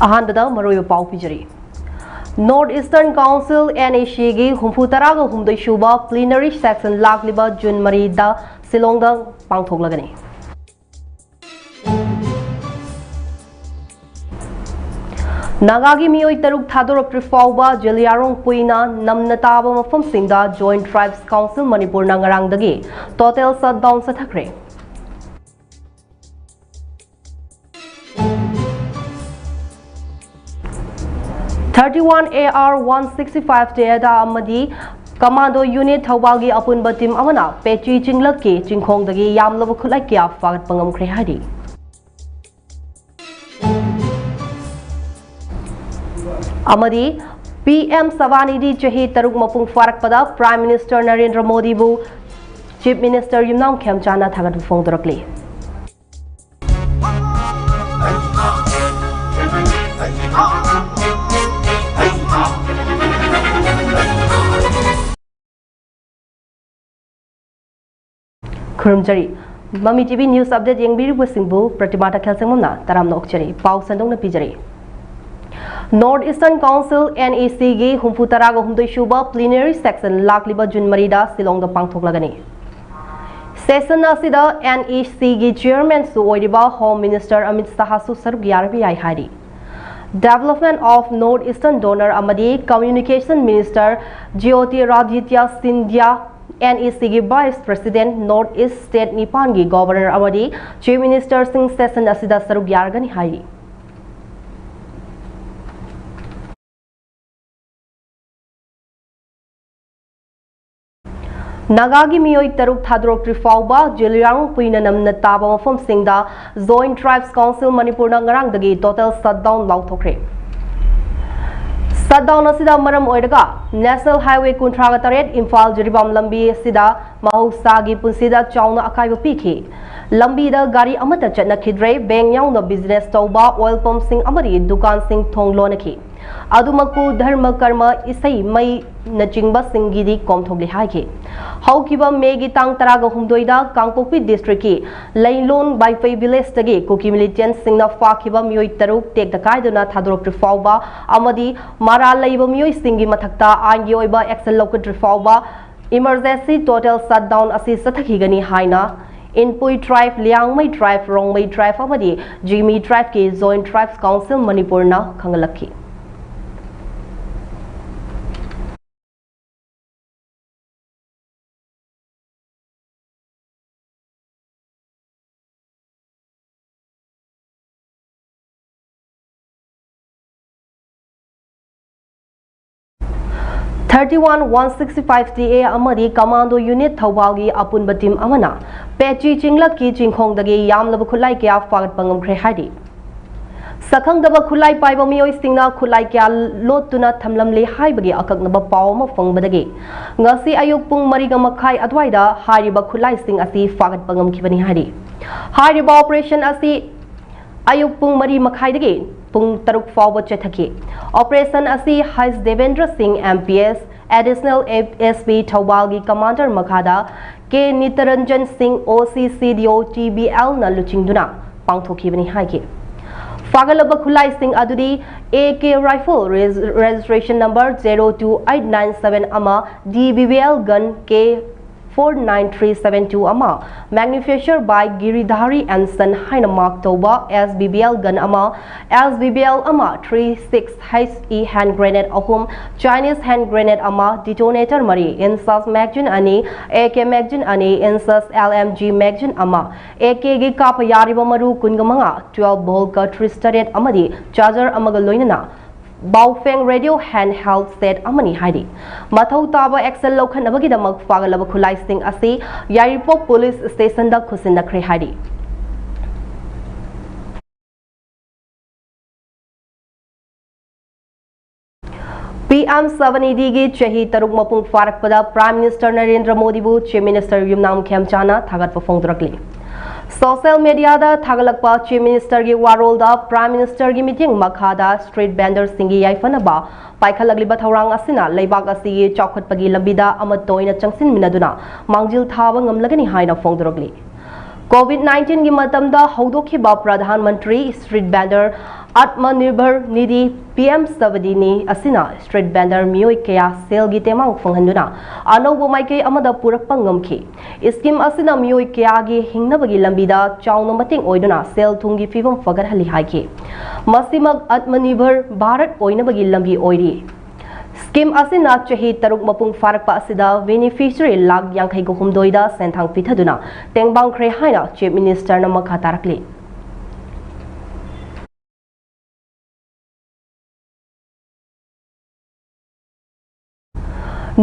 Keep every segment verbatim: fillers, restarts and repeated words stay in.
ꯑꯍꯥꯟꯕꯗ ꯃꯔꯨꯑꯣꯏꯕ ꯄꯥꯎ ꯄꯤꯖꯔꯤ꯫ North Eastern Council, N E C ꯒꯤ ꯍꯨꯝꯐꯨ ꯇꯔꯥꯒ ꯍꯨꯝꯗꯣꯏ ꯁꯨꯕ plenary session ꯂꯥꯛꯂꯤꯕ ꯖꯨꯟ ꯃꯔꯤꯗ ꯁꯤꯂꯣꯡꯗ ꯄꯥꯡꯊꯣꯛꯂꯒꯅꯤ꯫ ꯅꯥꯒꯥꯒꯤ ꯃꯤꯑꯣꯏ ꯇꯔꯨꯛ ꯊꯥꯗꯣꯔꯛꯇ꯭ꯔꯤ ꯐꯥꯎꯕ ꯖꯤꯂꯤꯌꯥꯔꯣꯡ ꯄꯨꯏꯅ ꯅꯝꯅ ꯇꯥꯕ ꯃꯐꯝꯁꯤꯡꯗ Joint Tribes Council ꯃꯅꯤꯄꯨꯔꯅ ꯉꯔꯥꯡꯗꯒꯤ total shutdown ꯆꯠꯊꯈ꯭ꯔꯦ꯫ Thirty one A R one sixty five Toyota ꯑꯃꯗꯤ Commando Unit ꯊꯧꯕꯥꯜꯒꯤ ꯑꯄꯨꯟꯕ team ꯑꯃꯅ ꯄꯦꯆꯤ ꯆꯤꯡꯂꯛꯀꯤ ꯆꯤꯡꯈꯣꯡꯗꯒꯤ ꯌꯥꯝꯂꯕ ꯈꯨꯠꯂꯥꯏ ꯀꯌꯥ ꯐꯥꯒꯠꯄ ꯉꯝꯈ꯭ꯔꯦ ꯍꯥꯏꯔꯤ꯫ ꯑꯃꯗꯤ P M Swanithi ꯆꯍꯤ ꯇꯔꯨꯛ ꯃꯄꯨꯡ ꯐꯥꯔꯛꯄꯗ Prime Minister Narendra ꯃꯣꯗꯤꯕꯨ Chief Minister ꯌꯨꯝꯅꯥꯝ ꯈꯦꯝꯆꯥꯟꯅ ꯊꯥꯒꯠꯄ ꯐꯣꯡꯗꯣꯔꯛꯂꯤ꯫ ꯈꯨꯔꯨꯝꯖꯔꯤ꯫ ꯃꯃꯤ T V news update ꯌꯦꯡꯕꯤꯔꯤꯕꯁꯤꯡꯕꯨ ꯄ꯭ꯔꯇꯤꯃꯥ ꯇꯈꯦꯜ ꯁꯪꯕꯝꯅ ꯇꯔꯥꯝꯅ ꯑꯣꯛꯆꯔꯤ꯫ ꯄꯥꯎ ꯁꯟꯗꯣꯛꯅ ꯄꯤꯖꯔꯤ꯫ North Eastern Council, N E C ꯒꯤ ꯍꯨꯝꯐꯨ ꯇꯔꯥꯒ ꯍꯨꯝꯗꯣꯏ ꯁꯨꯕ plenary session ꯂꯥꯛꯂꯤꯕ ꯖꯨꯟ ꯃꯔꯤꯗ ꯁꯤꯂꯣꯡꯗ ꯄꯥꯡꯊꯣꯛꯂꯒꯅꯤ꯫ Session ꯑꯁꯤꯗ N E C ꯒꯤ chairman ꯁꯨ ꯑꯣꯏꯔꯤꯕ Home Minister ꯑꯃꯤꯠ ꯁꯥꯍꯁꯨ ꯁꯔꯨꯛ ꯌꯥꯔꯕ ꯌꯥꯏ ꯍꯥꯏꯔꯤ꯫ Development of North Eastern Donor ꯑꯃꯗꯤ Communication Minister ꯖ꯭ꯌꯣꯇꯤꯔꯥꯗꯤꯇ꯭ꯌ ꯁꯤꯟꯙ꯭ꯌꯥ, N E C ꯒꯤ Vice President, North East State ꯅꯤꯄꯥꯟꯒꯤ Governor ꯑꯃꯗꯤ Chief Minister ꯁꯤꯡ session ꯑꯁꯤꯗ ꯁꯔꯨꯛ ꯌꯥꯔꯒꯅꯤ ꯍꯥꯏꯔꯤ꯫ ꯅꯥꯒꯥꯒꯤ ꯃꯤꯑꯣꯏ ꯇꯔꯨꯛ ꯊꯥꯗꯣꯔꯛꯇ꯭ꯔꯤ ꯐꯥꯎꯕ ꯖꯤꯂꯤꯌꯥꯡ ꯄꯨꯏꯅ ꯅꯝꯅ ꯇꯥꯕ ꯃꯐꯝꯁꯤꯡꯗ Joint Tribes Council ꯃꯅꯤꯄꯨꯔꯅ ꯉꯔꯥꯡꯗꯒꯤ total shutdown ꯂꯥꯎꯊꯣꯛꯈ꯭ꯔꯦ꯫ Shutdown ꯑꯁꯤꯗ ꯃꯔꯝ ꯑꯣꯏꯔꯒ National Highway ꯀꯨꯟꯊ꯭ꯔꯥꯒ ꯇꯔꯦꯠ ꯏꯝꯐꯥꯜ ꯖꯤꯔꯤꯕꯥꯝ ꯂꯝꯕꯤ ꯑꯁꯤꯗ ꯃꯍꯧꯁꯥꯒꯤ ꯄꯨꯟꯁꯤꯗ ꯆꯥꯎꯅ ꯑꯀꯥꯏꯕ ꯄꯤꯈꯤ꯫ ꯂꯝꯕꯤꯗ ꯒꯥꯔꯤ ꯑꯃꯠꯇ ꯆꯠꯅꯈꯤꯗ꯭ꯔꯦ꯫ Bank ꯌꯥꯎꯅ business ꯇꯧꯕ, oil pump ꯁꯤꯡ ꯑꯃꯗꯤ ꯗꯨꯀꯥꯟꯁꯤꯡ ꯊꯣꯡ ꯂꯣꯟꯅꯈꯤ꯫ ꯑꯗꯨꯃꯛꯄꯨ ꯙꯔꯃ ꯀꯔꯃ, ꯏꯁꯩ ꯃꯩꯅꯆꯤꯡꯕꯁꯤꯡꯒꯤꯗꯤ ꯀꯣꯝꯊꯣꯛꯂꯦ ꯍꯥꯏꯈꯤ꯫ ꯍꯧꯈꯤꯕ ꯃꯦꯒꯤ ꯇꯥꯡ ꯇꯔꯥꯒ ꯍꯨꯝꯗꯣꯏꯗ ꯀꯥꯡꯄꯣꯛꯄꯤ ꯗꯤꯁꯇ꯭ꯔꯤꯛꯀꯤ ꯂꯩꯂꯣꯡ ꯕꯥꯏꯐꯩ ꯚꯤꯂꯦꯖꯇꯒꯤ ꯀꯨꯀꯤ ꯃꯤꯂꯤꯇꯦꯟꯁꯤꯡꯅ ꯐꯥꯈꯤꯕ ꯃꯤꯑꯣꯏ ꯇꯔꯨꯛ ꯇꯦꯛꯇ ꯀꯥꯏꯗꯅ ꯊꯥꯗꯣꯔꯛꯇ꯭ꯔꯤ ꯐꯥꯎꯕ ꯑꯃꯗꯤ ꯃꯔꯥꯜ ꯂꯩꯕ ꯃꯤꯑꯣꯏꯁꯤꯡꯒꯤ ꯃꯊꯛꯇ ꯑꯥꯏꯟꯒꯤ ꯑꯣꯏꯕ ꯑꯦꯛꯁꯟ ꯂꯧꯈꯠꯇ꯭ꯔꯤ ꯐꯥꯎꯕ ꯏꯃꯔꯖꯦꯟꯁꯤ ꯇꯣꯇꯦꯜ ꯁꯠꯗꯥꯎꯟ ꯑꯁꯤ ꯆꯠꯊꯈꯤꯒꯅꯤ ꯍꯥꯏꯅ ꯏꯟꯄꯨꯏ ꯇ꯭ꯔꯥꯏꯕ, ꯂꯤꯌꯥꯡꯃꯩ ꯇ꯭ꯔꯥꯏꯕ, ꯔꯣꯡꯃꯩ ꯇ꯭ꯔꯥꯏꯕ ꯑꯃꯗꯤ ꯖꯤꯃꯤ ꯇ꯭ꯔꯥꯏꯕꯀꯤ ꯖꯣꯏꯟꯠ ꯇ꯭ꯔꯥꯏꯕꯁ ꯀꯥꯎꯟꯁꯤꯜ ꯃꯅꯤꯄꯨꯔꯅ ꯈꯪꯍꯜꯂꯛꯈꯤ꯫ Thirty one one sixty five T A ꯑꯃꯗꯤ Commando Unit ꯊꯧꯕꯥꯜꯒꯤ ꯑꯄꯨꯟꯕ ꯇꯤꯝ ꯑꯃꯅ ꯄꯦꯆꯤ ꯆꯤꯡꯂꯛꯀꯤ ꯆꯤꯡꯈꯣꯡꯗꯒꯤ ꯌꯥꯝꯂꯕ ꯈꯨꯠꯂꯥꯏ ꯀꯌꯥ ꯐꯥꯒꯠꯄ ꯉꯝꯈ꯭ꯔꯦ ꯍꯥꯏꯔꯤ꯫ ꯁꯛꯈꯪꯗꯕ ꯈꯨꯠꯂꯥꯏ ꯄꯥꯏꯕ ꯃꯤꯑꯣꯏꯁꯤꯡꯅ ꯈꯨꯠꯂꯥꯏ ꯀꯌꯥ ꯂꯣꯠꯇꯨꯅ ꯊꯝꯂꯝꯂꯦ ꯍꯥꯏꯕꯒꯤ ꯑꯀꯛꯅꯕ ꯄꯥꯎ ꯑꯃ ꯐꯪꯕꯗꯒꯤ ꯉꯁꯤ ꯑꯌꯨꯛ ꯄꯨꯡ ꯃꯔꯤꯒ ꯃꯈꯥꯏ ꯑꯗꯨꯋꯥꯏꯗ ꯍꯥꯏꯔꯤꯕ ꯈꯨꯠꯂꯥꯏꯁꯤꯡ ꯑꯁꯤ ꯐꯥꯒꯠꯄ ꯉꯝꯈꯤꯕꯅꯤ ꯍꯥꯏꯔꯤ꯫ ꯍꯥꯏꯔꯤꯕ ꯑꯣꯄꯔꯦꯁꯟ ꯑꯁꯤ ꯑꯌꯨꯛ ꯄꯨꯡ ꯃꯔꯤ ꯃꯈꯥꯏꯗꯒꯤ ꯄꯨꯡ ꯇꯔꯨꯛ ꯐꯥꯎꯕ ꯆꯠꯊꯈꯤ꯫ ꯑꯣꯄꯔꯦꯁꯟ ꯑꯁꯤ ꯍꯩꯁ ꯗꯦꯕꯦꯟꯗ꯭ꯔ ꯁꯤꯡ, M P S, Additional S P ꯊꯧꯕꯥꯜꯒꯤ ꯀꯃꯥꯟꯗꯔ ꯃꯈꯥꯗ ꯀꯦ ꯅꯤꯇꯔꯟꯖꯟ ꯁꯤꯡ, O C C D O T B L ꯅ ꯂꯨꯆꯤꯡꯗꯨꯅ ꯄꯥꯡꯊꯣꯛꯈꯤꯕꯅꯤ ꯍꯥꯏꯈꯤ꯫ ꯐꯥꯒꯠꯂꯕ ꯈꯨꯠꯂꯥꯏꯁꯤꯡ ꯑꯗꯨꯗꯤ A K rifle, reg-, registration number zero two eight nine seven ꯑꯃ, D B B L gun K four nine three seven two ꯑꯃ, manufactured by Giridhari and Son ꯍꯥꯏꯅ mark ꯇꯧꯕ S B B L gun ꯑꯃ, S B B L ꯑꯃ, three six H E hand grenade ꯑꯍꯨꯝ, Chinese hand grenade ꯑꯃ, detonator ꯃꯔꯤ, INSAS magazine ꯑꯅꯤ, A K magazine ꯑꯅꯤ, INSAS L M G magazine ꯑꯃ, A K ꯒꯤ ꯀꯥꯞꯄ ꯌꯥꯔꯤꯕ ꯃꯔꯨ ꯀꯨꯟꯒ ꯃꯉꯥ, twelve ball cartridge ꯇꯔꯦꯠ ꯑꯃꯗꯤ charger ꯑꯃꯒ ꯂꯣꯏꯅꯅ Baofeng radio handheld set ꯑꯃꯅꯤ ꯍꯥꯏꯔꯤ꯫ ꯃꯊꯧ ꯇꯥꯕ action ꯂꯧꯈꯠꯅꯕꯒꯤꯗꯃꯛ ꯐꯥꯒꯠꯂꯕ ꯈꯨꯠꯂꯥꯏꯁꯤꯡ ꯑꯁꯤ ꯌꯥꯏꯔꯤꯄꯣꯛ police station ꯗ ꯈꯨꯠꯁꯤꯟꯅꯈ꯭ꯔꯦ ꯍꯥꯏꯔꯤ꯫ P M seven E D ꯒꯤ ꯆꯍꯤ ꯇꯔꯨꯛ ꯃꯄꯨꯡ ꯐꯥꯔꯛꯄꯗ Prime Minister Narendra ꯃꯣꯗꯤꯕꯨ Chief Minister ꯌꯨꯝꯅꯥꯝ ꯈꯦꯝꯆꯥꯅ ꯊꯥꯒꯠꯄ ꯐꯣꯡꯗꯣꯔꯛꯂꯤ꯫ ꯁꯣꯁꯤꯌꯦꯜ ꯃꯤꯗꯤꯌꯥꯗ ꯊꯥꯒꯠꯂꯛꯄ ꯆꯤꯐ ꯃꯤꯅꯤꯁꯇꯔꯒꯤ ꯋꯥꯔꯣꯜꯗ ꯄ꯭ꯔꯥꯏꯝ ꯃꯤꯅꯤꯁꯇꯔꯒꯤ ꯃꯤꯠꯌꯦꯡ ꯃꯈꯥꯗ ꯁ꯭ꯇ꯭ꯔꯤꯠ ꯚꯦꯟꯗꯔꯁꯤꯡꯒꯤ ꯌꯥꯏꯐꯅꯕ ꯄꯥꯏꯈꯠꯂꯛꯂꯤꯕ ꯊꯧꯔꯥꯡ ꯑꯁꯤꯅ ꯂꯩꯕꯥꯛ ꯑꯁꯤꯒꯤ ꯆꯥꯎꯈꯠꯄꯒꯤ ꯂꯝꯕꯤꯗ ꯑꯃꯠꯇ ꯑꯣꯏꯅ ꯆꯪꯁꯤꯟꯃꯤꯟꯅꯗꯨꯅ ꯃꯥꯡꯖꯤꯜ ꯊꯥꯕ ꯉꯝꯂꯒꯅꯤ ꯍꯥꯏꯅ ꯐꯣꯡꯗꯣꯔꯛꯂꯤ꯫ ꯀꯣꯚꯤꯗ ꯅꯥꯏꯟꯇꯤꯟꯒꯤ ꯃꯇꯝꯗ ꯍꯧꯗꯣꯛꯈꯤꯕ Pradhan Mantri street vendor ꯑꯠꯃꯅꯤꯔꯚꯔ Nidhi, P M ꯁ꯭ꯋꯥꯅꯤꯙꯤ ꯑꯁꯤꯅ ꯁ꯭ꯇ꯭ꯔꯤꯠ ꯚꯦꯟꯗꯔ ꯃꯤꯑꯣꯏ ꯀꯌꯥ ꯁꯦꯜꯒꯤ ꯇꯦꯡꯕꯥꯡ ꯐꯪꯍꯟꯗꯨꯅ ꯑꯅꯧꯕ ꯃꯥꯏꯀꯩ ꯑꯃꯗ ꯄꯨꯔꯛꯄ ꯉꯝꯈꯤ꯫ ꯁ꯭ꯀꯤꯝ ꯑꯁꯤꯅ ꯃꯤꯑꯣꯏ ꯀꯌꯥꯒꯤ ꯍꯤꯡꯅꯕꯒꯤ ꯂꯝꯕꯤꯗ ꯆꯥꯎꯅ ꯃꯇꯦꯡ ꯑꯣꯏꯗꯨꯅ ꯁꯦꯜ ꯊꯨꯝꯒꯤ ꯐꯤꯕꯝ ꯐꯒꯠꯍꯜꯂꯤ ꯍꯥꯏꯈꯤ꯫ ꯃꯁꯤꯃꯛ ꯑꯠꯃꯅꯤꯔꯚꯔ ꯚꯥꯔꯠ ꯑꯣꯏꯅꯕꯒꯤ ꯂꯝꯕꯤ ꯑꯣꯏꯔꯤ꯫ ꯁ꯭ꯀꯤꯝ ꯑꯁꯤꯅ ꯆꯍꯤ ꯇꯔꯨꯛ ꯃꯄꯨꯡ ꯐꯥꯔꯛꯄ ꯑꯁꯤꯗ ꯕꯦꯅꯤꯐꯤꯁꯔꯤ ꯂꯥꯈ ꯌꯥꯡꯈꯩꯒ ꯍꯨꯝꯗꯣꯏꯗ ꯁꯦꯟꯊꯥꯡ ꯄꯤꯊꯗꯨꯅ ꯇꯦꯡꯕꯥꯡꯈ꯭ꯔꯦ ꯍꯥꯏꯅ ꯆꯤꯐ ꯃꯤꯅꯤꯁꯇꯔꯅ ꯃꯈꯥ ꯇꯥꯔꯛꯂꯤ꯫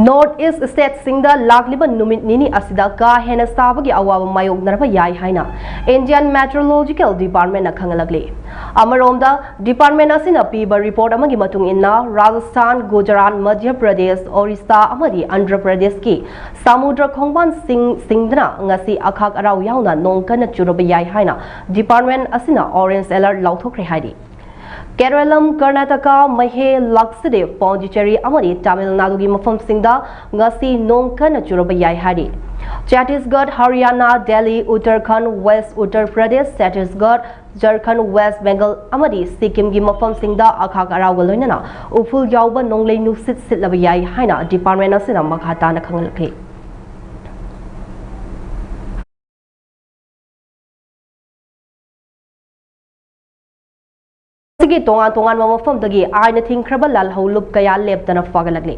ꯅꯣꯔꯠ ꯏꯁ ꯁ꯭ꯇꯦꯠꯁꯤꯡꯗ ꯂꯥꯛꯂꯤꯕ ꯅꯨꯃꯤꯠ ꯅꯤꯅꯤ ꯑꯁꯤꯗ ꯀꯥ ꯍꯦꯟꯅ ꯁꯥꯕꯒꯤ ꯑꯋꯥꯕ ꯃꯥꯌꯣꯛꯅꯔꯕ ꯌꯥꯏ ꯍꯥꯏꯅ ꯏꯟꯗꯤꯌꯟ ꯃꯦꯇ꯭ꯔꯣꯂꯣꯖꯤꯀꯦꯜ ꯗꯤꯄꯥꯔꯠꯃꯦꯟꯅ ꯈꯪꯍꯜꯂꯛꯂꯤ꯫ ꯑꯃꯔꯣꯝꯗ, ꯗꯤꯄꯥꯔꯠꯃꯦꯟ ꯑꯁꯤꯅ ꯄꯤꯕ ꯔꯤꯄꯣꯔꯠ ꯑꯃꯒꯤ ꯃꯇꯨꯡ ꯏꯟꯅ, ꯔꯥꯖꯁꯊꯥꯟ, ꯒꯨꯖꯔꯥꯠ, ꯃꯙ꯭ꯌ ꯄ꯭ꯔꯗꯦꯁ, ꯑꯣꯔꯤꯁꯥ ꯑꯃꯗꯤ ꯑꯟꯙ꯭ꯔ ꯄ꯭ꯔꯗꯦꯁꯀꯤ ꯁꯃꯨꯗ꯭ꯔ ꯈꯣꯡꯕꯥꯟꯁꯤꯡ ꯁꯤꯡꯗꯅ ꯉꯁꯤ ꯑꯈꯥꯛ ꯑꯔꯥꯎ ꯌꯥꯎꯅ ꯅꯣꯡ ꯀꯟꯅ ꯆꯨꯔꯕ ꯌꯥꯏ ꯍꯥꯏꯅ ꯗꯤꯄꯥꯔꯠꯃꯦꯟ ꯑꯁꯤꯅ ꯑꯣꯔꯦꯟꯖ ꯑꯦꯂꯔꯠ ꯂꯥꯎꯊꯣꯛꯈ꯭ꯔꯦ ꯍꯥꯏꯔꯤ꯫ ꯀꯦꯔꯂꯝ, ꯀꯔꯅꯥꯇꯀꯥ, ꯃꯍꯦ, ꯂꯛꯁꯗꯤꯞ, ꯄꯣꯟꯗꯤꯆꯦꯔꯤ ꯑꯃꯗꯤ ꯇꯥꯃꯤꯜ ꯅꯥꯗꯨꯒꯤ ꯃꯐꯝꯁꯤꯡꯗ ꯉꯁꯤ ꯅꯣꯡ ꯀꯟꯅ ꯆꯨꯔꯕ ꯌꯥꯏ ꯍꯥꯏꯔꯤ꯫ ꯆꯇꯤꯁꯒꯗ, ꯍꯔꯤꯌꯥꯅꯥ, ꯗꯦꯜꯂꯤ, ꯎꯠꯇꯔꯈꯟꯗ, ꯋꯦꯁ ꯎꯠꯇꯔ ꯄ꯭ꯔꯗꯦꯁ, ꯆꯇꯤꯁꯒꯗ, ꯖꯔꯈꯟꯗ, ꯋꯦꯁ ꯕꯦꯡꯒꯜ ꯑꯃꯗꯤ ꯁꯤꯛꯀꯤꯝꯒꯤ ꯃꯐꯝꯁꯤꯡꯗ ꯑꯈꯥꯛ ꯑꯔꯥꯎꯒ ꯂꯣꯏꯅꯅ ꯎꯐꯨꯜ ꯌꯥꯎꯕ ꯅꯣꯡꯂꯩ ꯅꯨꯡꯁꯤꯠ ꯁꯤꯠꯂꯕ ꯌꯥꯏ ꯍꯥꯏꯅ ꯗꯤꯄꯥꯔꯠꯃꯦꯟ ꯑꯁꯤꯅ ꯃꯈꯥ ꯇꯥꯅ ꯈꯪꯍꯜꯂꯛꯂꯤ꯫ ꯁꯤꯒꯤ ꯇꯣꯉꯥꯟ ꯇꯣꯉꯥꯟꯕ ꯃꯐꯝꯗꯒꯤ ꯑꯥꯏꯟꯅ ꯊꯤꯡꯈ꯭ꯔꯕ ꯂꯥꯜꯍꯧ ꯂꯨꯞ ꯀꯌꯥ ꯂꯦꯞꯇꯅ ꯐꯥꯒꯠꯂꯛꯂꯤ꯫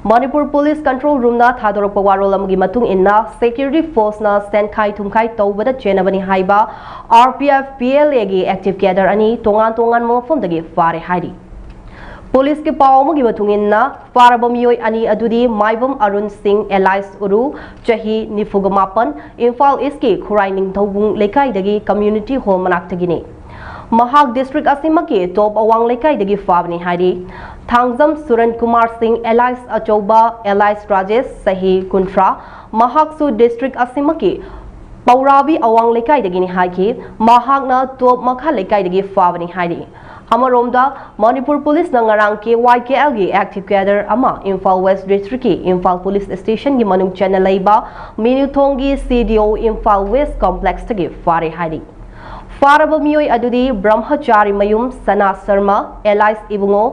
ꯃꯅꯤꯄꯨꯔ ꯄꯨꯂꯤꯁ ꯀꯟꯇ꯭ꯔꯣꯜ ꯔꯨꯝꯅ ꯊꯥꯗꯣꯔꯛꯄ ꯋꯥꯔꯣꯜ ꯑꯃꯒꯤ ꯃꯇꯨꯡ ꯏꯟꯅ, ꯁꯦꯀ꯭ꯌꯨꯔꯤꯇꯤ ꯐꯣꯔꯁꯅ ꯁꯦꯟꯈꯥꯏ ꯊꯨꯝꯈꯥꯏ ꯇꯧꯕꯗ ꯆꯦꯟꯅꯕꯅꯤ ꯍꯥꯏꯕ R P F, P L ꯑꯦꯒꯤ ꯑꯦꯛꯇꯤꯚ ꯀꯦꯗꯔ ꯑꯅꯤ ꯇꯣꯉꯥꯟ ꯇꯣꯉꯥꯟꯕ ꯃꯐꯝꯗꯒꯤ ꯐꯥꯔꯦ ꯍꯥꯏꯔꯤ꯫ ꯄꯨꯂꯤꯁꯀꯤ ꯄꯥꯎ ꯑꯃꯒꯤ ꯃꯇꯨꯡ ꯏꯟꯅ, ꯐꯥꯔꯕ ꯃꯤꯑꯣꯏ ꯑꯅꯤ ꯑꯗꯨꯗꯤ ꯃꯥꯏꯕꯝ ꯑꯔꯨꯟ ꯁꯤꯡ ꯑꯦꯂꯥꯏꯁ ꯎꯔꯨ, ꯆꯍꯤ ꯅꯤꯐꯨꯒ ꯃꯥꯄꯟ, ꯏꯝꯐꯥꯜ ꯏꯁꯀꯤ ꯈꯨꯔꯥꯏ ꯅꯤꯡꯊꯧꯕꯨꯡ ꯂꯩꯀꯥꯏꯗꯒꯤ ꯀꯝꯃ꯭ꯌꯨꯅꯤꯇꯤ ꯍꯣꯜ ꯃꯅꯥꯛꯇꯒꯤꯅꯤ꯫ ꯃꯍꯥꯛ ꯗꯤꯁꯇ꯭ꯔꯤꯛ ꯑꯁꯤꯃꯛꯀꯤ ꯇꯣꯞ ꯑꯋꯥꯡ ꯂꯩꯀꯥꯏꯗꯒꯤ ꯐꯥꯕꯅꯤ ꯍꯥꯏꯔꯤ꯫ ꯊꯥꯡꯖꯝ ꯁꯨꯔꯟ ꯀꯨꯃꯥꯔ ꯁꯤꯡ ꯑꯦꯂꯥꯏꯁ ꯑꯆꯧꯕ, ꯑꯦꯂꯥꯏꯁ ꯔꯥꯖꯦꯁ, ꯆꯍꯤ ꯀꯨꯟꯊ꯭ꯔꯥ, ꯃꯍꯥꯛꯁꯨ ꯗꯤꯁꯇ꯭ꯔꯤꯛ ꯑꯁꯤꯃꯛꯀꯤ ꯄꯧꯔꯥꯕꯤ ꯑꯋꯥꯡ ꯂꯩꯀꯥꯏꯗꯒꯤꯅꯤ ꯍꯥꯏꯈꯤ꯫ ꯃꯍꯥꯛꯅ ꯇꯣꯞ ꯃꯈꯥ ꯂꯩꯀꯥꯏꯗꯒꯤ ꯐꯥꯕꯅꯤ ꯍꯥꯏꯔꯤ꯫ ꯑꯃꯔꯣꯝꯗ, ꯃꯅꯤꯄꯨꯔ ꯄꯨꯂꯤꯁꯅ ꯉꯔꯥꯡ ꯀꯦ ꯋꯥꯏ ꯀꯦ ꯑꯦꯜꯒꯤ ꯑꯦꯛꯇꯤꯚ ꯀꯦꯗꯔ ꯑꯃ ꯏꯝꯐꯥꯜ ꯋꯦꯁ ꯗꯤꯁꯇ꯭ꯔꯤꯛꯀꯤ ꯏꯝꯐꯥꯜ ꯄꯨꯂꯤꯁ ꯁ꯭ꯇꯦꯁꯟꯒꯤ ꯃꯅꯨꯡ ꯆꯟꯅ ꯂꯩꯕ ꯃꯤꯅꯨꯊꯣꯡꯒꯤ ꯁꯤ ꯗꯤ ꯑꯣ ꯏꯝꯐꯥꯜ ꯋꯦꯁ ꯀꯣꯝꯄ꯭ꯂꯦꯛꯁꯇꯒꯤ ꯐꯥꯔꯦ ꯍꯥꯏꯔꯤ꯫ ꯐꯥꯔꯕ ꯃꯤꯑꯣꯏ ꯑꯗꯨꯗꯤ ꯕ꯭ꯔꯍ꯭ꯃꯆꯥꯔꯤ ꯃꯌꯨꯝ ꯁꯅꯥ ꯁꯔꯃ, ꯑꯦꯂꯥꯏꯁ ꯏꯕꯨꯡꯉꯣ,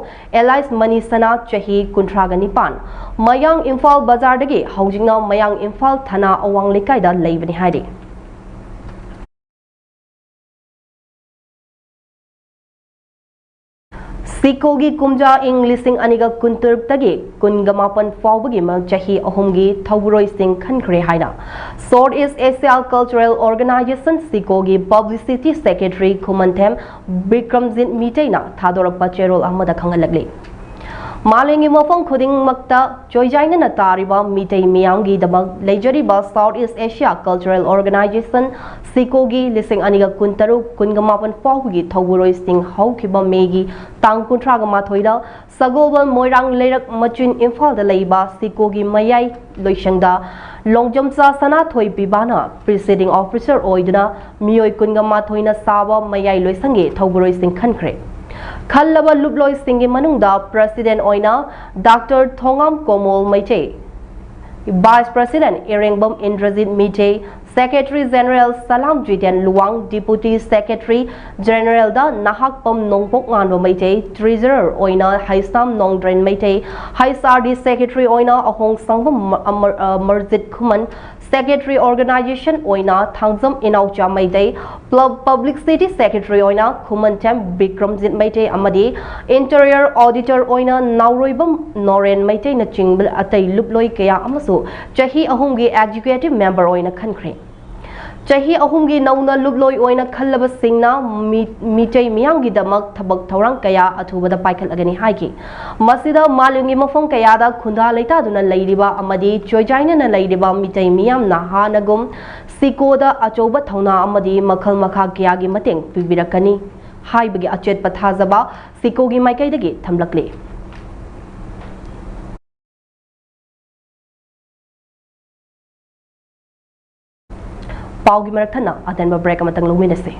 ꯑꯦꯂꯥꯏꯁ ꯃꯅꯤ ꯁꯅꯥ, ꯆꯍꯤ ꯀꯨꯟꯊ꯭ꯔꯥꯒ ꯅꯤꯄꯥꯟ, ꯃꯌꯥꯡ ꯏꯝꯐꯥꯜ ꯕꯖꯥꯔꯗꯒꯤ ꯍꯧꯖꯤꯛꯅ ꯃꯌꯥꯡ ꯏꯝꯐꯥꯜ ꯊꯅꯥ ꯑꯋꯥꯡ ꯂꯩꯀꯥꯏꯗ ꯂꯩꯕꯅꯤ ꯍꯥꯏꯔꯤ꯫ ꯁꯤꯀꯣꯒꯤ ꯀꯨꯝꯖꯥ ꯏꯪ ꯂꯤꯁꯤꯡ ꯑꯅꯤꯒ ꯀꯨꯟꯇꯔꯨꯛꯇꯒꯤ ꯀꯨꯟꯒ ꯃꯥꯄꯟ ꯐꯥꯎꯕꯒꯤ ꯃ-, ꯆꯍꯤ ꯑꯍꯨꯝꯒꯤ ꯊꯧꯕꯨꯔꯣꯏꯁꯤꯡ ꯈꯟꯈ꯭ꯔꯦ ꯍꯥꯏꯅ South East Asia Cultural Organization ꯁꯤꯀꯣꯒꯤ ꯄꯕ꯭ꯂꯤꯁꯤꯇꯤ ꯁꯦꯀ꯭ꯔꯦꯇꯔꯤ ꯈꯨꯃꯟꯊꯦꯝ ꯕꯤꯀ꯭ꯔꯝꯖꯤꯠ ꯃꯤꯇꯩꯅ ꯊꯥꯗꯣꯔꯛꯄ ꯆꯦꯔꯣꯜ ꯑꯃꯗ ꯈꯪꯍꯜꯂꯛꯂꯤ꯫ ꯃꯥꯂꯦꯝꯒꯤ ꯃꯐꯝ ꯈꯨꯗꯤꯡꯃꯛꯇ ꯆꯣꯏꯖꯥꯏꯅꯅ ꯇꯥꯔꯤꯕ ꯃꯤꯇꯩ ꯃꯤꯌꯥꯝꯒꯤꯗꯃꯛ ꯂꯩꯖꯔꯤꯕ South East Asia Cultural Organization ꯁꯤꯀꯣꯒꯤ ꯂꯤꯁꯤꯡ ꯑꯅꯤꯒ ꯀꯨꯟꯇꯔꯨꯛ ꯀꯨꯟꯒ ꯃꯥꯄꯟ ꯐꯥꯎꯕꯒꯤ ꯊꯧꯕꯨꯔꯣꯏꯁꯤꯡ ꯍꯧꯈꯤꯕ ꯃꯦꯒꯤ ꯇꯥꯡ ꯀꯨꯟꯊ꯭ꯔꯥꯒ ꯃꯥꯊꯣꯏꯗ ꯁꯒꯣꯜꯕꯟ ꯃꯣꯏꯔꯥꯡ ꯂꯩꯔꯛ ꯃꯆꯤꯟ ꯏꯝꯐꯥꯜꯗ ꯂꯩꯕ ꯁꯤꯀꯣꯒꯤ ꯃꯌꯥꯏ ꯂꯣꯏꯁꯪꯗ ꯂꯣꯡꯖꯝꯆꯥ ꯁꯅꯥꯊꯣꯏ ꯄꯤꯕꯥꯅ presiding officer ꯑꯣꯏꯗꯨꯅ ꯃꯤꯑꯣꯏ ꯀꯨꯟꯒ ꯃꯥꯊꯣꯏꯅ ꯁꯥꯕ ꯃꯌꯥꯏ ꯂꯣꯏꯁꯪꯒꯤ ꯊꯧꯕꯨꯔꯣꯏꯁꯤꯡ ꯈꯟꯈ꯭ꯔꯦ꯫ ꯈꯜꯂꯕ ꯂꯨꯞꯂꯣꯏꯁꯤꯡꯒꯤ ꯃꯅꯨꯡꯗ president ꯑꯣꯏꯅ doctor Thongam Komol Meitei, vice president Irengbam Indrajit Meitei, secretary general Salam Jiten Luwang, deputy secretary generalꯗ ꯅꯍꯥꯛꯄꯝ ꯅꯣꯡꯄꯣꯛ ꯉꯥꯟꯕ ꯃꯩꯇꯩ, treasurer ꯑꯣꯏꯅ ꯍꯩꯁꯥꯝ ꯅꯣꯡꯗ꯭ꯔꯦꯟ Meitei, H R D secretary ꯑꯣꯏꯅ ꯑꯍꯣꯡ ꯁꯪꯕꯝ ꯃ-, ꯑꯃꯔ-, ꯑ, ꯃꯔꯖꯤꯠ ꯈꯨꯃꯟ, secretary organization ꯑꯣꯏꯅ ꯊꯥꯡꯖꯝ ꯏꯅꯥꯎꯆꯥ ꯃꯩꯇꯩ, ꯄ꯭ꯂ-, publicity secretary ꯑꯣꯏꯅ ꯈꯨꯃꯟꯊꯦꯝ ꯕꯤꯀ꯭ꯔꯝꯖꯤꯠ ꯃꯩꯇꯩ ꯑꯃꯗꯤ interior auditor ꯑꯣꯏꯅ ꯅꯥꯎꯔꯣꯏꯕꯝ ꯅꯣꯔꯦꯟ ꯃꯩꯇꯩꯅꯆꯤꯡꯕ ꯑꯇꯩ ꯂꯨꯞꯂꯣꯏ ꯀꯌꯥ ꯑꯃꯁꯨ ꯆꯍꯤ ꯑꯍꯨꯝꯒꯤ executive member ꯑꯣꯏꯅ ꯈꯟꯈ꯭ꯔꯦ꯫ ꯆꯍꯤ ꯑꯍꯨꯝꯒꯤ ꯅꯧꯅ ꯂꯨꯞꯂꯣꯏ ꯑꯣꯏꯅ ꯈꯜꯂꯕꯁꯤꯡꯅ ꯃꯤ-, ꯃꯤꯇꯩ ꯃꯤꯌꯥꯝꯒꯤꯗꯃꯛ ꯊꯕꯛ ꯊꯧꯔꯥꯡ ꯀꯌꯥ ꯑꯊꯨꯕꯗ ꯄꯥꯏꯈꯠꯂꯒꯅꯤ ꯍꯥꯏꯈꯤ꯫ ꯃꯁꯤꯗ ꯃꯥꯂꯦꯝꯒꯤ ꯃꯐꯝ ꯀꯌꯥꯗ ꯈꯨꯟꯗꯥ ꯂꯩꯇꯥꯗꯨꯅ ꯂꯩꯔꯤꯕ ꯑꯃꯗꯤ ꯆꯣꯏꯖꯥꯏꯅꯅ ꯂꯩꯔꯤꯕ ꯃꯤꯇꯩ ꯃꯤꯌꯥꯝꯅ ꯍꯥꯟꯅꯒꯨꯝ ꯁꯤꯀꯣꯗ ꯑꯆꯧꯕ ꯊꯧꯅꯥ ꯑꯃꯗꯤ ꯃꯈꯜ ꯃꯈꯥ ꯀꯌꯥꯒꯤ ꯃꯇꯦꯡ ꯄꯤꯕꯤꯔꯛꯀꯅꯤ ꯍꯥꯏꯕꯒꯤ ꯑꯆꯦꯠꯄ ꯊꯥꯖꯕ ꯁꯤꯀꯣꯒꯤ ꯃꯥꯏꯀꯩꯗꯒꯤ ꯊꯝꯂꯛꯂꯤ꯫ ꯄꯥꯎꯒꯤ ꯃꯔꯛ ꯊꯠꯅ ꯑꯇꯦꯟꯕ break ꯑꯃꯇꯪ ꯂꯧꯃꯤꯟꯅꯁꯤ꯫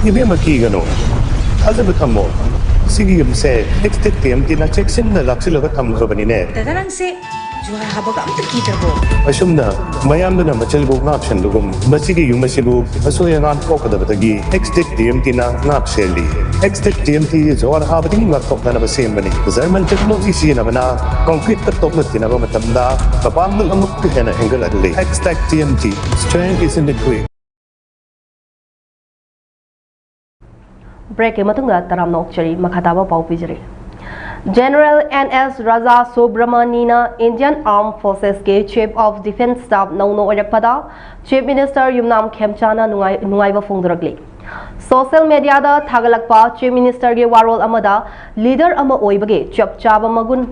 ꯏꯕꯦꯝꯃ, ꯀꯤꯒꯅꯨ, ꯊꯥꯖꯕ ꯊꯝꯃꯣ꯫ ꯁꯤꯒꯤ ꯌꯨꯝꯁꯦ ꯑꯦꯛꯁꯇꯦꯛ ꯇꯤ ꯑꯦꯝ ꯇꯤꯅ ꯆꯦꯛꯁꯤꯟꯅ ꯂꯥꯛꯁꯤꯜꯂꯒ ꯊꯝꯈ꯭ꯔꯕꯅꯤꯅꯦ꯫ ꯗꯗꯥ, ꯅꯪꯁꯦ ꯖꯨꯍꯥꯔ ꯍꯥꯕꯒ ꯑꯝꯇ ꯀꯤꯗ꯭ꯔꯕꯣ? ꯑꯁꯨꯝꯅ ꯃꯌꯥꯝꯗꯨꯅ ꯃꯆꯤꯜꯕꯨ ꯉꯥꯛꯁꯟꯕꯒꯨꯝ, ꯃꯁꯤꯒꯤ ꯌꯨꯝ ꯑꯁꯤꯕꯨ ꯑꯁꯣꯏ ꯑꯉꯥꯝ ꯊꯣꯛꯀꯗꯕꯗꯒꯤ ꯑꯦꯛꯁꯇꯦꯛ ꯇꯤ ꯑꯦꯝ ꯇꯤꯅ ꯉꯥꯛ ꯁꯦꯜꯂꯤ꯫ ꯑꯦꯛꯁꯇꯦꯛ ꯇꯤ ꯑꯦꯝ ꯇꯤ ꯖꯨꯍꯥꯔ ꯍꯥꯕꯗꯒꯤ ꯉꯥꯛꯊꯣꯛꯅꯅꯕ ꯁꯦꯝꯕꯅꯤ꯫ ꯖꯔꯃꯟ ꯇꯦꯛꯅꯣꯂꯣꯖꯤ ꯁꯤꯖꯤꯟꯅꯕꯅ ꯀꯪꯀ꯭ꯔꯤꯠꯇ ꯇꯣꯛꯅ ꯇꯤꯟꯅꯕ ꯃꯇꯝꯗ ꯃꯄꯥꯡꯒꯜ ꯑꯃꯨꯛꯀ ꯍꯦꯟꯅ ꯍꯦꯟꯒꯠꯍꯜꯂꯤ꯫ Xtech T M T, strength is in the grit. Break ꯀꯤ ꯃꯇꯨꯡꯗ ꯇꯔꯥꯝꯅ ꯑꯣꯛꯆꯔꯤ, ꯃꯈꯥ ꯇꯥꯕ ꯄꯥꯎ ꯄꯤꯖꯔꯤ꯫ General N S Raja Subramani ꯅ Indian Armed Forces ꯀꯤ Chief of Defence Staff ꯅꯧꯅ ꯑꯣꯏꯔꯛꯄꯗ Chief Minister ꯌꯨꯝꯅꯥꯝ ꯈꯦꯝꯆꯥꯅ ꯅꯨꯡꯉꯥꯏ-, ꯅꯨꯡꯉꯥꯏꯕ ꯐꯣꯡꯗꯣꯔꯛꯂꯤ꯫ Social media ꯗ ꯊꯥꯒꯠꯂꯛꯄ Chief Minister ꯒꯤ ꯋꯥꯔꯣꯜ ꯑꯃꯗ leader ꯑꯃ ꯑꯣꯏꯕꯒꯤ ꯆꯞ ꯆꯥꯕ ꯃꯒꯨꯟ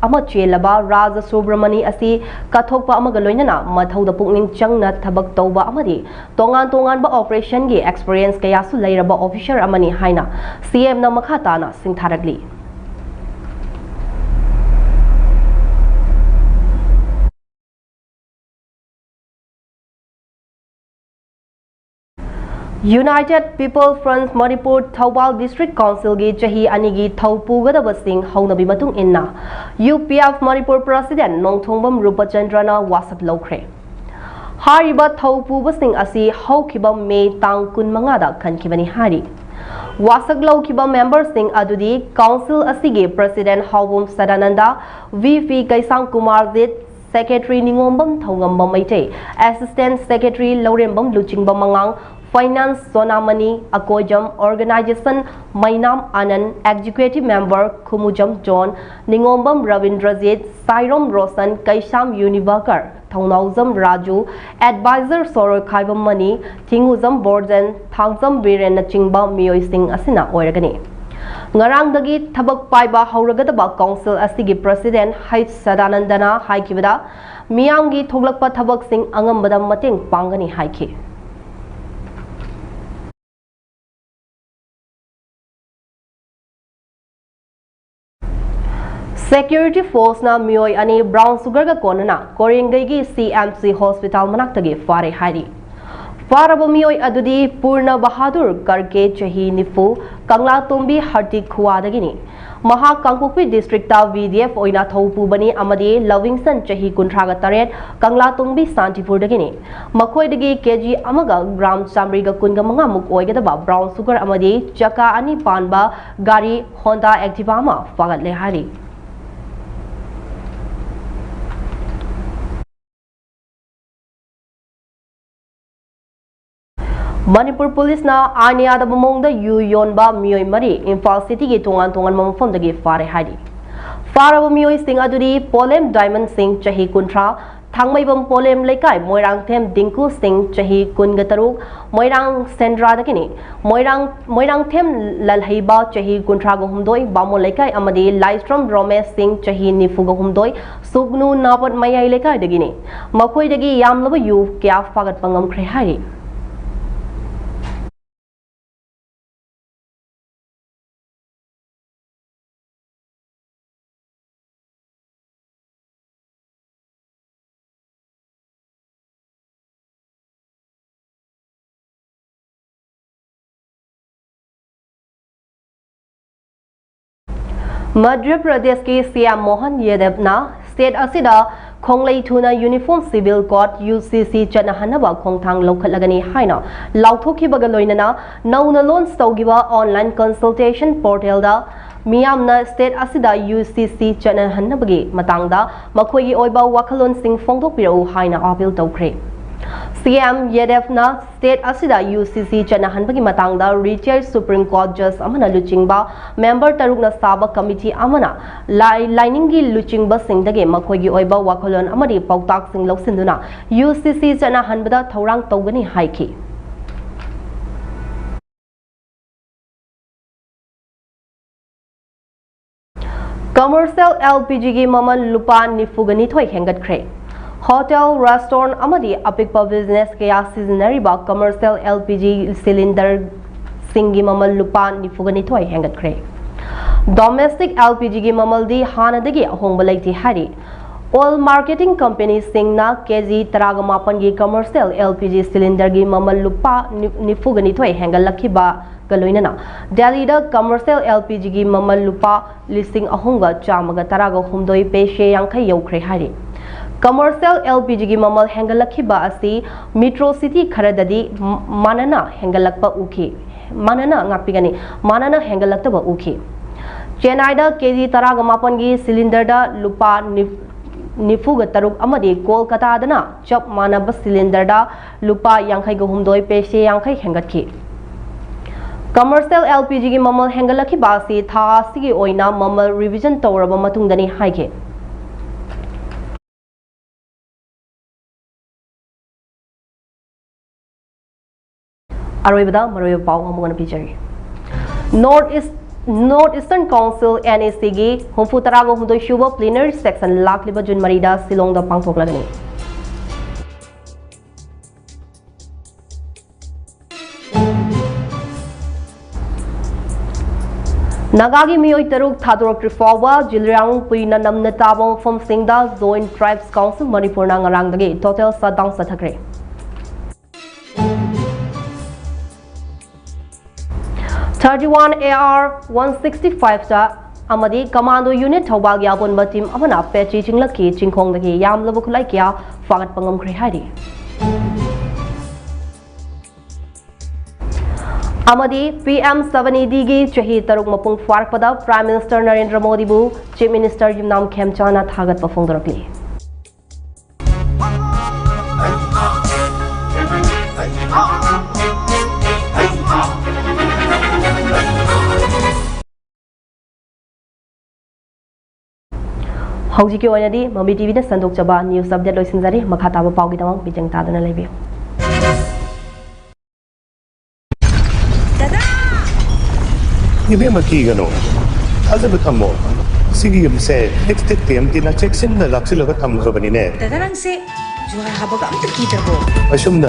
ꯑꯃ ꯆꯦꯜꯂꯕ ꯔꯥꯖ ꯁꯨꯕ꯭ꯔꯃꯅꯤ ꯑꯁꯤ ꯀꯠꯊꯣꯛꯄ ꯑꯃꯒ ꯂꯣꯏꯅꯅ ꯃꯊꯧꯗ ꯄꯨꯛꯅꯤꯡ ꯆꯪꯅ ꯊꯕꯛ ꯇꯧꯕ ꯑꯃꯗꯤ ꯇꯣꯉꯥꯟ ꯇꯣꯉꯥꯟꯕ operation ꯒꯤ experience ꯀꯌꯥꯁꯨ ꯂꯩꯔꯕ officer ꯑꯃꯅꯤ ꯍꯥꯏꯅ C M ꯅ ꯃꯈꯥ ꯇꯥꯅ ꯁꯤꯡꯊꯥꯔꯛꯂꯤ꯫ United People Front Manipur Thoubal District Council ꯒꯤ ꯆꯍꯤ ꯑꯅꯤꯒꯤ ꯊꯧ ꯄꯨꯒꯗꯕꯁꯤꯡ ꯍꯧꯅꯕꯤ ꯃꯇꯨꯡ ꯏꯟꯅ U P F Manipur President ꯅꯣꯡꯊꯣꯡꯕꯝ ꯔꯨꯄꯆꯟꯗ꯭ꯔꯅ ꯋꯥꯁꯛ ꯂꯧꯈ꯭ꯔꯦ꯫ ꯍꯥꯏꯔꯤꯕ ꯊꯧ ꯄꯨꯕꯁꯤꯡ ꯑꯁꯤ ꯍꯧꯈꯤꯕ May ꯇꯥꯡ ꯀꯨꯟꯃꯉꯥꯗ ꯈꯟꯈꯤꯕꯅꯤ ꯍꯥꯏꯔꯤ꯫ ꯋꯥꯁꯛ ꯂꯧꯈꯤꯕ member ꯁꯤꯡ ꯑꯗꯨꯗꯤ council ꯑꯁꯤꯒꯤ President ꯍꯥꯎꯕꯝ ꯁꯗꯥꯅꯟꯗ, V P ꯀꯩꯁꯥꯝ Kumarjit, Secretary ꯅꯤꯉꯣꯝꯕꯝ ꯊꯧꯉꯝꯕ Meitei, Assistant Secretary Lourembam Luchingba ꯃꯉꯥꯡ, Finance Sonamani Akoijam, Organization Meinam Anan, Executive Member Khumujam John, Ningombam Rabindrajit, Sairom Roshan, Keisham Yunibakar, Thounaojam Raju, Advisor Soroikhaibam Mani, Thingujam Borjan, Thangjam ꯕꯤꯔꯦꯟꯅꯆꯤꯡꯕ ꯃꯤꯑꯣꯏꯁꯤꯡ ꯑꯁꯤꯅ ꯑꯣꯏꯔꯒꯅꯤ꯫ ꯉꯔꯥꯡꯗꯒꯤ ꯊꯕꯛ ꯄꯥꯏꯕ ꯍꯧꯔꯒꯗꯕ council ꯑꯁꯤꯒꯤ President ꯍꯩꯆ ꯁꯗꯥꯅꯟꯗꯅ ꯍꯥꯏꯈꯤꯕꯗ, ꯃꯤꯌꯥꯝꯒꯤ ꯊꯣꯛꯂꯛꯄ ꯊꯕꯛꯁꯤꯡ ꯑꯉꯝꯕꯗ ꯃꯇꯦꯡ ꯄꯥꯡꯒꯅꯤ ꯍꯥꯏꯈꯤ꯫ C Security forceꯅ ꯃꯤꯑꯣꯏ ꯑꯅꯤ brown sugarꯒ ꯀꯣꯟꯅꯅ ꯀꯣꯔꯦꯡꯒꯩꯒꯤ C M C hospital ꯃꯅꯥꯛꯇꯒꯤ ꯐꯥꯔꯦ ꯍꯥꯏꯔꯤ꯫ ꯐꯥꯔꯕ ꯃꯤꯑꯣꯏ ꯑꯗꯨꯗꯤ ꯄꯨꯔꯅ ꯕꯍꯥꯗꯨꯔ ꯀꯔꯀꯦ, ꯆꯍꯤ ꯅꯤꯐꯨ, ꯀꯪꯂꯥꯇꯣꯡꯕꯤ ꯍꯔꯇꯤꯛ ꯈꯨꯋꯥꯗꯒꯤꯅꯤ꯫ ꯃꯍꯥꯛ ꯀꯥꯡꯄꯣꯛꯄꯤ districtꯇ V D F ꯑꯣꯏꯅ ꯊꯧ ꯄꯨꯕꯅꯤ ꯑꯃꯗꯤ ꯂꯕꯤꯡꯁꯟ, ꯆꯍꯤ ꯀꯨꯟꯊ꯭ꯔꯥꯒ ꯇꯔꯦꯠ, ꯀꯪꯂꯥꯇꯣꯡꯕꯤ ꯁꯥꯟꯇꯤꯄꯨꯔꯗꯒꯤꯅꯤ꯫ ꯃꯈꯣꯏꯗꯒꯤ ꯀꯦꯖꯤ ꯑꯃꯒ ꯒ꯭ꯔꯥꯝ ꯆꯥꯃꯔꯤꯒ ꯀꯨꯟꯒ ꯃꯉꯥꯃꯨꯛ ꯑꯣꯏꯒꯗꯕ brown sugar ꯑꯃꯗꯤ ꯆꯀꯥ ꯑꯅꯤ ꯄꯥꯟꯕ ꯒꯥꯔꯤ Honda Activa ꯑꯃ ꯐꯥꯒꯠꯂꯦ ꯍꯥꯏꯔꯤ꯫ ꯃꯅꯤꯄꯨꯔ ꯄꯨꯂꯤꯁꯅ ꯑꯥꯏꯟ ꯌꯥꯗꯕ ꯃꯑꯣꯡꯗ ꯌꯨ ꯌꯣꯟꯕ ꯃꯤꯑꯣꯏ ꯃꯔꯤ ꯏꯝꯐꯥꯜ cityꯒꯤ ꯇꯣꯉꯥꯟ ꯇꯣꯉꯥꯟꯕ ꯃꯐꯝꯗꯒꯤ ꯐꯥꯔꯦ ꯍꯥꯏꯔꯤ꯫ ꯐꯥꯔꯕ ꯃꯤꯑꯣꯏꯁꯤꯡ ꯑꯗꯨꯗꯤ ꯄꯣꯂꯦꯝ ꯗꯥꯏꯃꯟ ꯁꯤꯡ, ꯆꯍꯤ ꯀꯨꯟꯊ꯭ꯔꯥ, ꯊꯥꯡꯃꯩꯕꯝ ꯄꯣꯂꯦꯝ ꯂꯩꯀꯥꯏ ꯃꯣꯏꯔꯥꯡꯊꯦꯝ ꯗꯤꯡꯀꯨ ꯁꯤꯡ, ꯆꯍꯤ ꯀꯨꯟꯒ ꯇꯔꯨꯛ, ꯃꯣꯏꯔꯥꯡ ꯁꯦꯟꯗ꯭ꯔꯥꯗꯒꯤꯅꯤ꯫ ꯃꯣꯏꯔꯥꯡ, ꯃꯣꯏꯔꯥꯡꯊꯦꯝ ꯂꯜꯍꯩꯕ, ꯆꯍꯤ ꯀꯨꯟꯊ꯭ꯔꯥꯒ ꯍꯨꯝꯗꯣꯏ, ꯕꯥꯃꯣꯟ ꯂꯩꯀꯥꯏ ꯑꯃꯗꯤ ꯂꯥꯏꯁ꯭ꯔꯝ ꯔꯣꯃꯦꯁ ꯁꯤꯡ, ꯆꯍꯤ ꯅꯤꯐꯨꯒ ꯍꯨꯝꯗꯣꯏ, ꯁꯨꯒꯅꯨ ꯅꯥꯄꯠ ꯃꯌꯥꯏ ꯂꯩꯀꯥꯏꯗꯒꯤꯅꯤ꯫ ꯃꯈꯣꯏꯗꯒꯤ ꯌꯥꯝꯂꯕ ꯌꯨ ꯀꯌꯥ ꯐꯥꯒꯠꯄ ꯉꯝꯈ꯭ꯔꯦ ꯍꯥꯏꯔꯤ꯫ ꯃꯙ꯭ꯌ ꯄ꯭ꯔꯗꯦꯁꯀꯤ C M ꯃꯣꯍꯟ ꯌꯥꯗꯦꯕꯅ state ꯑꯁꯤꯗ ꯈꯣꯡꯂꯩ ꯊꯨꯅ Uniform Civil Code, U C C, ꯆꯠꯅꯍꯟꯅꯕ ꯈꯣꯡꯊꯥꯡ ꯂꯧꯈꯠꯂꯒꯅꯤ ꯍꯥꯏꯅ ꯂꯥꯎꯊꯣꯛꯈꯤꯕꯒ ꯂꯣꯏꯅꯅ ꯅꯧꯅ launch ꯇꯧꯈꯤꯕ online consultation portalꯗ ꯃꯤꯌꯥꯝꯅ state ꯑꯁꯤꯗ U C C ꯆꯠꯅꯍꯟꯅꯕꯒꯤ ꯃꯇꯥꯡꯗ ꯃꯈꯣꯏꯒꯤ ꯑꯣꯏꯕ ꯋꯥꯈꯜꯂꯣꯟꯁꯤꯡ ꯐꯣꯡꯗꯣꯛꯄꯤꯔꯛꯎ ꯍꯥꯏꯅ appeal ꯇꯧꯈ꯭ꯔꯦ꯫ C M ꯌꯥꯗꯦꯕꯅ state ꯑꯁꯤꯗ U C C ꯆꯠꯅꯍꯟꯕꯒꯤ ꯃꯇꯥꯡꯗ retired Supreme Court judge ꯑꯃꯅ ꯂꯨꯆꯤꯡꯕ member ꯇꯔꯨꯛꯅ ꯁꯥꯕ committee ꯑꯃꯅ ꯂꯥꯏ-, ꯂꯥꯏꯅꯤꯡꯒꯤ ꯂꯨꯆꯤꯡꯕꯁꯤꯡꯗꯒꯤ ꯃꯈꯣꯏꯒꯤ ꯑꯣꯏꯕ ꯋꯥꯈꯜꯂꯣꯟ ꯑꯃꯗꯤ ꯄꯥꯎꯇꯥꯛꯁꯤꯡ ꯂꯧꯁꯤꯟꯗꯨꯅ U C C ꯆꯠꯅꯍꯟꯕꯗ ꯊꯧꯔꯥꯡ ꯇꯧꯒꯅꯤ ꯍꯥꯏꯈꯤ꯫ Commercial L P Gꯒꯤ ꯃꯃꯜ ꯂꯨꯄꯥ ꯅꯤꯐꯨꯒ ꯅꯤꯊꯣꯏ ꯍꯦꯟꯒꯠꯈ꯭ꯔꯦ꯫ Hotel, restaurant ꯑꯃꯗꯤ ꯑꯄꯤꯛꯄ business ꯀꯌꯥ ꯁꯤꯖꯤꯟꯅꯔꯤꯕ commercial L P G cylinderꯁꯤꯡꯒꯤ ꯃꯃꯜ ꯂꯨꯄꯥ ꯅꯤꯐꯨꯒ ꯅꯤꯊꯣꯏ ꯍꯦꯟꯒꯠꯈ꯭ꯔꯦ꯫ Domestic L P G ꯒꯤ ꯃꯃꯜꯗꯤ ꯍꯥꯟꯅꯗꯒꯤ ꯑꯍꯣꯡꯕ ꯂꯩꯇꯦ ꯍꯥꯏꯔꯤ꯫ Oil marketing company ꯁꯤꯡꯅ ꯀꯦꯖꯤ ꯇꯔꯥꯒ ꯃꯥꯄꯟꯒꯤ commercial L P G cylinder ꯒꯤ ꯃꯃꯜ ꯂꯨꯄꯥ ꯅꯤꯐꯨꯒ ꯅꯤꯊꯣꯏ ꯍꯦꯟꯒꯠꯂꯛꯈꯤꯕꯒ ꯂꯣꯏꯅꯅ ꯗꯦꯜꯂꯤꯗ commercial L P G ꯒꯤ ꯃꯃꯜ ꯂꯨꯄꯥ ꯂꯤꯁꯤꯡ ꯑꯍꯨꯝꯒ ꯆꯥꯝꯃꯒ ꯇꯔꯥꯒ ꯍꯨꯝꯗꯣꯏ ꯄꯩꯁꯦ ꯌꯥꯡꯈꯩ ꯌꯧꯈ꯭ꯔꯦ ꯍꯥꯏꯔꯤ꯫ Commercial L P G ꯒꯤ ꯃꯃꯜ ꯍꯦꯟꯒꯠꯂꯛꯈꯤꯕ ꯑꯁꯤ metro city ꯈꯔꯗꯗꯤ ꯃ-, ꯃꯥꯟꯅꯅ ꯍꯦꯟꯒꯠꯂꯛꯄ ꯎꯈꯤ꯫ ꯃꯥꯟꯅꯅ, ꯉꯥꯛꯄꯤꯒꯅꯤ, ꯃꯥꯟꯅꯅ ꯍꯦꯟꯒꯠꯂꯛꯇꯕ ꯎꯈꯤ꯫ ꯆꯦꯟꯅꯥꯏꯗ ꯀꯦꯖꯤ ꯇꯔꯥꯒ ꯃꯥꯄꯟꯒꯤ cylinder ꯗ ꯂꯨꯄꯥ ꯅꯤꯐ-, ꯅꯤꯐꯨꯒ ꯇꯔꯨꯛ ꯑꯃꯗꯤ ꯀꯣꯜꯀꯇꯥꯗꯅ ꯆꯞ ꯃꯥꯟꯅꯕ cylinder ꯗ ꯂꯨꯄꯥ ꯌꯥꯡꯈꯩꯒ ꯍꯨꯝꯗꯣꯏ ꯄꯩꯁꯦ ꯌꯥꯡꯈꯩ ꯍꯦꯟꯒꯠꯈꯤ꯫ Commercial L P G ꯒꯤ ꯃꯃꯜ ꯍꯦꯟꯒꯠꯂꯛꯈꯤꯕ ꯑꯁꯤ ꯊꯥ ꯑꯁꯤꯒꯤ ꯑꯣꯏꯅ ꯃꯃꯜ revision ꯇꯧꯔꯕ ꯃꯇꯨꯡꯗꯅꯤ ꯍꯥꯏꯈꯤ꯫ ꯑꯔꯣꯏꯕꯗ ꯃꯔꯨꯑꯣꯏꯕ ꯄꯥꯎ ꯑꯃꯨꯛ ꯍꯟꯅ ꯄꯤꯖꯔꯤ꯫ North East, North Eastern Council, N E C ꯒꯤ ꯍꯨꯝꯐꯨ ꯇꯔꯥꯒ ꯍꯨꯝꯗꯣꯏ ꯁꯨꯕ plenary session ꯂꯥꯛꯂꯤꯕ ꯖꯨꯟ ꯃꯔꯤꯗ ꯁꯤꯂꯣꯡꯗ ꯄꯥꯡꯊꯣꯛꯂꯒꯅꯤ꯫ ꯅꯥꯒꯥꯒꯤ ꯃꯤꯑꯣꯏ ꯇꯔꯨꯛ ꯊꯥꯗꯣꯔꯛꯇ꯭ꯔꯤ ꯐꯥꯎꯕ ꯖꯤꯂꯤꯌꯥꯡꯔꯣꯡ ꯄꯨꯏꯅ ꯅꯝꯅ ꯇꯥꯕ ꯃꯐꯝꯁꯤꯡꯗ Joint Tribes Council ꯃꯅꯤꯄꯨꯔꯅ ꯉꯔꯥꯡꯗꯒꯤ total shutdown ꯆꯠꯊꯈ꯭ꯔꯦ꯫ Thirty one A R one sixty five ꯇ ꯑꯃꯗꯤ Commando Unit ꯊꯧꯕꯥꯜꯒꯤ ꯑꯄꯨꯟꯕ team ꯑꯃꯅ ꯄꯦꯆꯤ ꯆꯤꯡꯂꯛꯀꯤ ꯆꯤꯡꯈꯣꯡꯗꯒꯤ ꯌꯥꯝꯂꯕ ꯈꯨꯠꯂꯥꯏ ꯀꯌꯥ ꯐꯥꯒꯠꯄ ꯉꯝꯈ꯭ꯔꯦ ꯍꯥꯏꯔꯤ꯫ ꯑꯃꯗꯤ P M seven E D ꯒꯤ ꯆꯍꯤ ꯇꯔꯨꯛ ꯃꯄꯨꯡ ꯐꯥꯔꯛꯄꯗ Prime Minister Narendra ꯃꯣꯗꯤꯕꯨ Chief Minister ꯌꯨꯝꯅꯥꯝ ꯈꯦꯝꯆꯥꯅ ꯊꯥꯒꯠꯄ ꯐꯣꯡꯗꯣꯔꯛꯂꯤ꯫ ꯍꯧꯖꯤꯛꯀꯤ ꯑꯣꯏꯅꯗꯤ ꯃꯃꯤ ꯇꯤꯚꯤꯅ ꯁꯟꯗꯣꯛꯆꯕ news update ꯂꯣꯏꯁꯤꯟꯖꯔꯤ꯫ ꯃꯈꯥ ꯇꯥꯕ ꯄꯥꯎꯒꯤꯗꯃꯛ ꯃꯤꯠꯌꯦꯡ ꯇꯥꯗꯨꯅ ꯂꯩꯕꯤꯌꯨ꯫ ꯏꯕꯦꯝꯃ, ꯀꯤꯒꯅꯨ, ꯊꯥꯖꯕ ꯊꯝꯃꯣ꯫ ꯁꯤꯒꯤ ꯌꯨꯝꯁꯦ ꯍꯦꯛꯇꯦꯛ ꯇꯦꯝꯇꯤꯅ ꯆꯦꯛꯁꯤꯟꯅ ꯂꯥꯛꯁꯤꯜꯂꯒ ꯊꯝꯈ꯭ꯔꯕꯅꯤꯅꯦ꯫ ꯗꯗꯥ, ꯅꯪꯁꯦ ꯖꯨꯍꯥꯔ ꯍꯥꯕꯒ ꯑꯝꯇ ꯀꯤꯗ꯭ꯔꯕꯣ? ꯑꯁꯨꯝꯅ